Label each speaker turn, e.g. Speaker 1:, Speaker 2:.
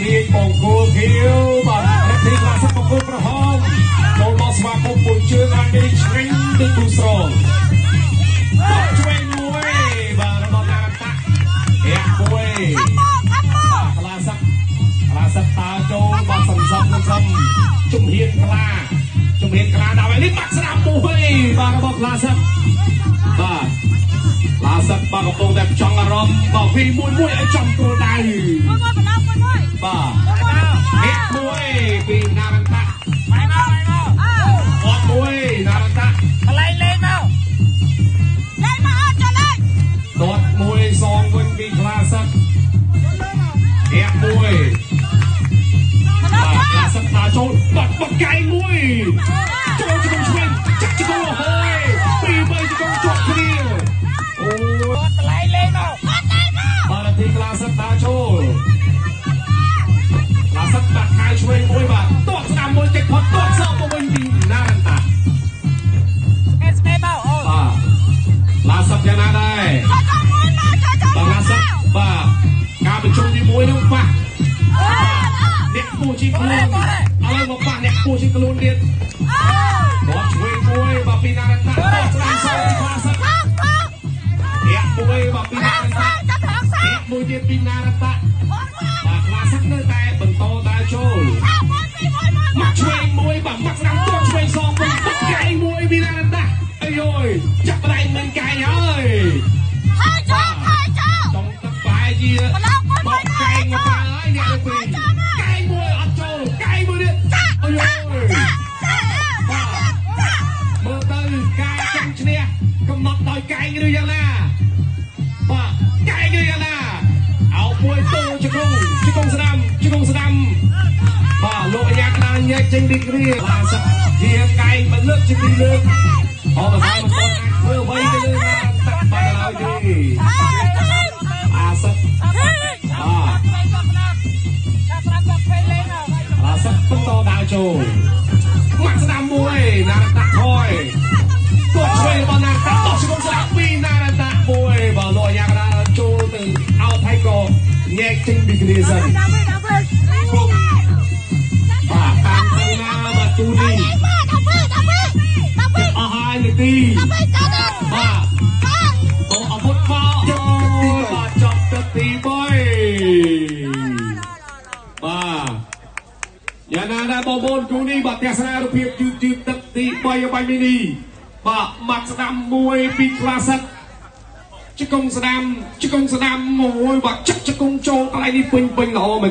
Speaker 1: នាងបង្គោលខៀវបាទរទ្ធីក្លាសិកបង្គោលក្រហមចូលមកស្វាគមន៍មួយជើងអានេះឆ្ងាញ់ដូចទូស្រងបាទឆ្វេងមួយបាទរបស់ណារតៈអែមួយក្លាសិកក្លាសិកតើចូលបាទសំសំសំជំហានក្លាជំហានក្លាដល់ហើយនេះបាក់ស្ដាប់មួយបាទរបស់ក្លាសិកបាទក្លាសិកបាទកំពុងតែចង់អារម្មណ៍បាទវីមួយមួយឲ្យចំគោលដៅ
Speaker 2: មួយមួយបណ្ដោមួយមួយ
Speaker 1: បាទនេះមួយពីណារន្តៈ
Speaker 3: ម៉ៃមកម៉ៃមក
Speaker 1: អត់មួយណារន្តៈ
Speaker 3: កន្លែងលេងមក
Speaker 2: លេងមកអត់ចុះលេង
Speaker 1: ទាត់មួយសងវិញពីក្លាសិកនេះមួយ
Speaker 2: បណ្ដោ
Speaker 1: បាទក្លាសិកដើរចូលបាត់បកែងមួយចូលជង្គង់ឆ្វេងចាក់ជង្គង់ហើយពីរបីជង្គង់ជាប់គ្នាអូ
Speaker 3: កន្លែងលេងមក
Speaker 2: អត់លេងមក
Speaker 1: បាទទីក្លាសិកដើរចូលក្លាសិកបាក់ខែឆ្វេងមួយបាទទាត់ស្ដាំមួយចេញផុតទាត់សងមកវិញពីណារន្តៈ
Speaker 3: ស្មេស្មេមកអូ
Speaker 1: បាទឡាសឹកយ៉ាងណាដែរ
Speaker 2: ចុះចុះមួយមកចុះចុះ
Speaker 1: បាទឡាសឹកបាទការប្រជុំទី1នោះប៉ះអ្នកពូជីខ្លួនឥឡូវមកប៉ះអ្នកពូជីខ្លួនទៀតគាត់ឆ្វេងមួយបាទពីណារតាគាត់ស្ដាំសងពីឡាសឹកអ្នកមួយបាទពីណារតាអ្នកមួយទៀតពីណារតាបាទឡាសឹកនៅតែបន្តដើរចូលមកឆ្វេងមួយបាទមកស្ដាំគាត់ឆ្វេងសងវិញបាត់កែងមួយពីណារតាអាយយចាប់ដៃមិនកែងហើយ ចង់ទឹកបែជាបកកែងមកហើយអ្នកទៅពីកែងមួយអត់ចូលកែងមួយទៀតអូយមើលទៅកែងចាំឈ្នះកំណត់ដោយកែងឬយ៉ាងណាបាទកែងឬយ៉ាងណាអោមួយតូជង្គង់ជង្គង់ស្ដាំជង្គង់ស្ដាំបាទលោកអាញាក្តារញែកចេញពីគ្រាឡាសឹកជាកែងបើលើកជាទីលើកអបតែមិនទាន់អាចធ្វើអ្វីទៅលើណាតាក់បាត់ឡើយទេអាសឹកបាទ
Speaker 3: ឆ្វេងយកស្ដាំឆាស្ដាំយកឆ្វេងលេងមក
Speaker 1: ឡាសឹកបន្តដើរចូលម៉ាក់ស្ដាំមួយណារតាថយគាត់ឆ្វេងរបស់ណារតាដោះជង្គង់ស្ដាំពីណារតាមួយបើលោកអាញាក្តារចូលទៅអោថៃក៏ញែកចេញពីគ្នាសិនបាទតាមទៅណាបាទគូនេះអស់ហើយនាទីបាទអូអាវុធមកបាទចប់ទឹកទី3បាទយ៉ាងណាដែរបងប្អូនគូនេះបាទទស្សនារូបភាពយឺតយឺតទឹកទី3បាញ់មីនីបាទម៉ាត់ស្ដាំមួយពីក្លាសិកជង្គង់ស្ដាំជង្គង់ស្ដាំមួយបាទចាក់ជង្គង់ចូលកន្លែងនេះពេញពេញល្អមែន។